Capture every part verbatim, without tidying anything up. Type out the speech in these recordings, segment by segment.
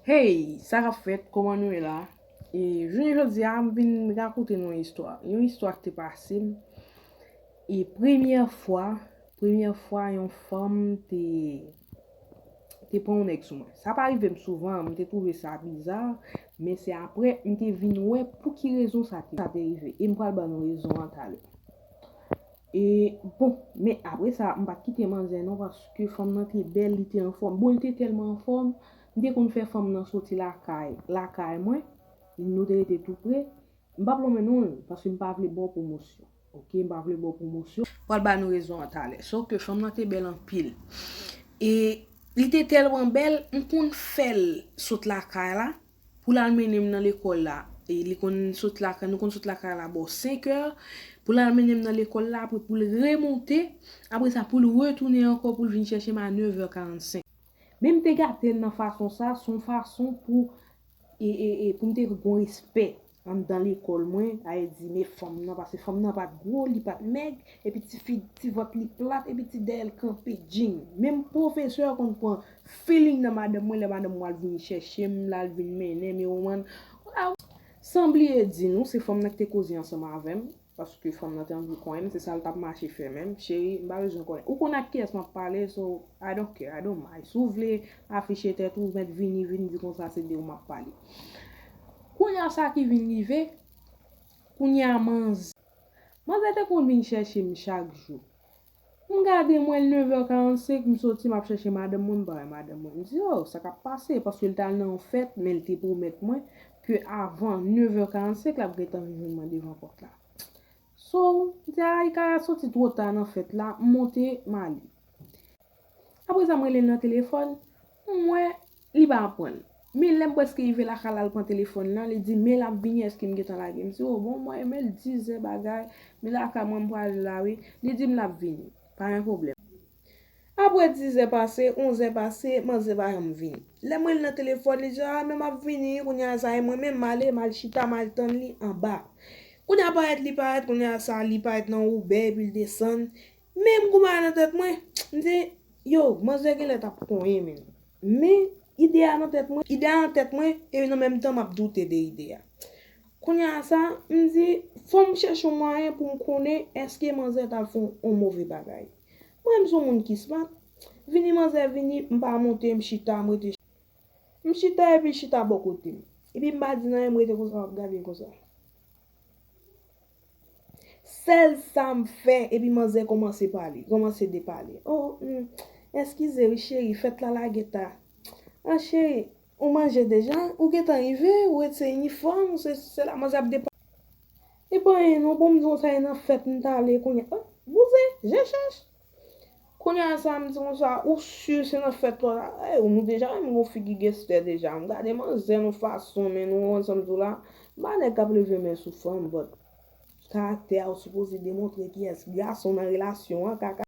Hey, sa k ap fèt? Kòman nou ye la? E jounen jodi a, m vin rakonte nou yon istwa. Yon istwa ki te pase m. E premyè fwa, premyè fwa yon fanm te, te pran yon nèg sou mwen. Sa pa rive m souvan, m te twouve sa biza, men se apre m te vin wè pou ki rezon sa te, sa te rive. E m pral ban nou rezon an talè. E, bon, men apre sa, m pa t kite manzè non, paske fanm nan te bèl, li te anfòm. Bon, li te tèlman anfòm, m te konn fè fanm nan soti lakay, lakay mwen, nou te rete tou pre. M p ap lonmen non, paske m pa vle ba w pwomosyon. Oke, m pa vle ba w pwomosyon. Pral ba nou rezon an talè. Sòf ke fanm nan te bèl anpil. E li te tèlman bèl, m konn fè l sot lakay la, pou l al mennen m nan lekòl la. E li konn sot lakay, nou konn sot lakay la bò senk è, pou l al mennen m nan lekòl la, apre pou l remonte, apre sa pou l retounen ankò pou l vin chèche m a nèv è karannsenk. Men m te gate l nan fason sa, se yon fason pou, e, e, e, pou m te gon respè anndan lekòl mwen, a e di, men fanm nan, paske fanm nan pa t gwo, li pa t mèg, epi ti fi, ti vant li plat, epi ti dèyè l kanpe djing. Menm pwofesè konn pran feeling nan madanm mwen, lè madanm mwen al vin chèche m, l al vin mennen m, e w konprann. San bliye di nou, se fanm nan ki te koze ansanm avè m, paske fanm nan te anvi konyen m, se sa l t ap mache fè menm. Cheri, m pa bezwen konnen. Ou konn ak kiyès m ap pale, so I don't care, I don't mind. Si w vle afiche tèt ou, mèt vini, vin di konsa se de ou m ap pale. Kounye a sa ki vin rive, kounye a manzè. Manzè te konn vin chèche m chak jou. M gade, m wè l nèv è karannsenk, m soti, m ap chèche madanm mwen, m pa wè madanm mwen. M di, oh, sa k ap pase? Paske l t al nan yon fèt, men l te pwomèt mwen ke avan nèv è karannsenk, l ap gentan vin jwenn mwen devan pòt la. So, m di, ay, Kaya soti twò ta nan fèt la, m monte, m ale. Apre sa, m rele l nan telefòn, m wè li pa pran l. Men lè m prèske rive lakay la, l pran telefòn nan, li di, men l ap vini, èske m gentan lage? M di, o bon, mwen, men l dizè bagay, men lakay mwen, m prale la, wi. Li di m l ap vini, pa gen pwoblèm. Apre dizè pase, onzè pase, manzè pa janm vini. Lè m rele l nan telefòn, li di, a, men m ap vini, kounye a sa, e mwen menm, m ale, m al chita, m al tann li anba. Kounye a parèt, li parèt, kounye a sa, li parèt nan woubè, epi l desann. Men m gon bagay nan tèt mwen, m di, yo, manzè genlè t ap konyen, men. Men ide a nan tèt mwen, ide a nan tèt mwen, e nan menm tan m ap doute de ide a. Kounye a sa, m di, fò m chèche yon mwayen pou m konnen èske manzè t al fè yon move bagay. Mwen, m se yon moun ki smart. Vini manzè vini, m pa monte, m chita, m rete. M chita epi l chita bò kote m. Epi m pa di l anyen, m rete konsa, m ap gade l konsa. Sèl sa m fè, epi manzè kòmanse pale, kòmanse depale. Oh, hmm, eskize wi cheri, fèt la lage ta. Ah, cheri, ou manje deja? Ou gentan rive? Ou ret se inifòm? Ou se, se la manzè ap depale. E pa anyen non, bon, m di w sa e nan fèt m t ale kounye a. Oh, bouzen, je chèch. Kounye a sa, m di konsa, ou si se nan fèt la w t al? Ey, nou deja wè m gon figi gangstè deja. M gade manzè nan fason, men nou konprann sa m di w la. M pa nèg k ap leve men sou fanm, but karaktè a ou sipoze demontre kiyès gason nan relasyon an, kaka.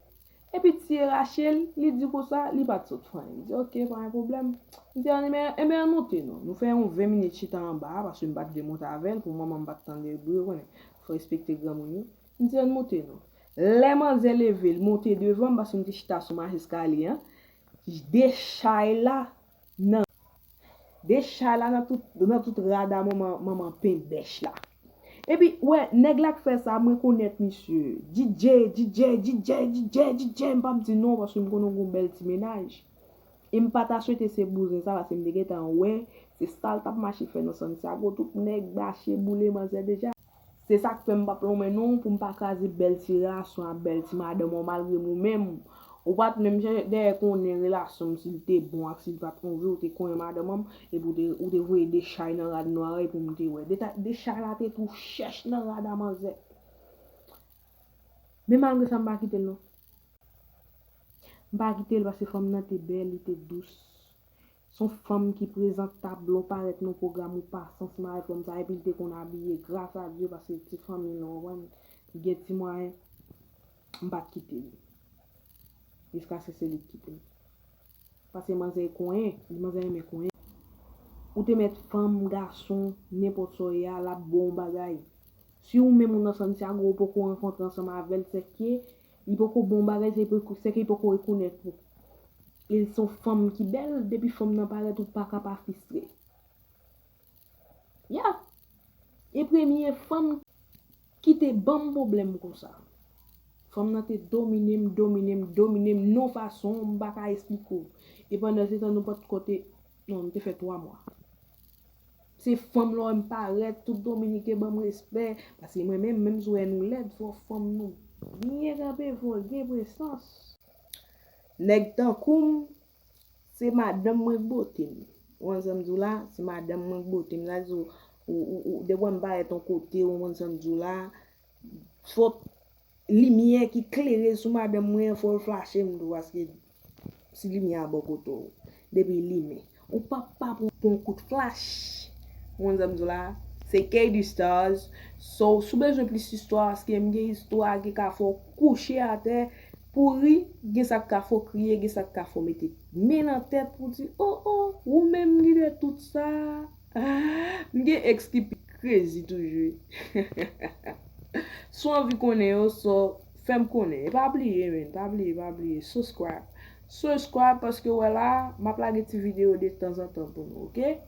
Epi tiye rache l, li di konsa, li pa t sot fè anyen. M di, oke, pa gen pwoblèm. M di, ann, enben, enben, ann monte non. Nou fè yon ven minit chita anba a, paske m pa t vle monte avè l, pou manman m pa t tande bri, ou konnen. Fò respekte granmoun yo. M di, ann monte non. Lè manzè leve, l monte devan m, paske m te chita sou mach eskalye an. Dechay la nan. Dechay la nan tout, nan tout rad a manman, manman penbèch la. Epi, wè, nèg la k fè sa, mwen konèt misye. D J, D J, D J, D J, D J, m p ap di non, paske m konnen w gon bèl ti mennaj. E m pa ta swete se bouzen sa, paske m te gentan wè, se sa l t ap mache fè nan Santiago, tout nèg mache boule manzè deja. Se sa k fè m p ap lonmen non, pou m pa kraze bèl ti relasyon ak bèl ti madanm ou, malgre m ou menm, ou pa t menm jan dèyè konnen relasyon m, si l te bon ak si l pa t move, ou te konyen madanm an, epi ou te, ou te voye dechay nan rad nwa a pou m te wè. Deta-, dechay la te tou chèch nan rad a manzè. Men malgre sa, m pa kite l non. M pa kite l paske fanm nan te bèl, li te dous. Se yon fanm ki prezantab, lè w parèt nan pwogram ou pase ansanm avèk fanm sa, epi l te konn abiye, gras a Dye, paske ti fanmi l, ou konprann, li gen ti mwayen, m pa t kite l. Jiskaske se li k kite m. Paske manzè konyen, li manzè renmen konyen. Ou te mèt fanm, gason, nenpòt sa w ye a, l ap ba w yon bagay. Si ou menm ou nan Santiago, ou poko rankontre ansanm avè l, sèke li poko ba w yon bagay, se poko, sèke li poko rekonèt ou. E se yon fanm ki bèl, depi fanm nan parèt ou pa ka pa fristre. Ya. E premye fanm ki te ban m pwoblèm konsa. Fanm nan te domine m, domine m, domine m, non fason, m pa ka esplike w. E pandan se tan nou pa t konte, non, m te fè twa mwa. Se fanm lè w wè m parèt, tout Dominiken ban m respè. Paske mwen menm, menm si w wè nou lèd, fò fanm nou byen kanpe, fò gen presans. Nèg tankou m, se madanm mwen k bote m. Ou konn sa m di w la? Se madanm mwen k bote m. Sa di w, ou, ou, ou, depi w wè m parèt yon kote, ou konn sa m di w la? Fò limyè ki klere sou madanm mwen an, fò l flache m tou, paske si limyè a bò kote w, depi l limen, ou p ap pa pou, pou yon kout flach. Ou konn sa m di w la? Se K D Stars. So, si w bezwen plis istwa, paske m gen istwa ki ka fè w kouche atè pou ri, gen sa k ka fè w kriye, gen sa k ka fè w mete men nan tèt pou w di, "Oh, oh, ou menm ki de tout sa." M gen ex ki pi crazy toujou. Si w anvi konnen yo, so, fè m konnen. E pa bliye, men, pa bliye, pa bliye. Subscribe. Subscribe paske w wè la, m ap lage ti videyo de tanzantan pou nou, oke?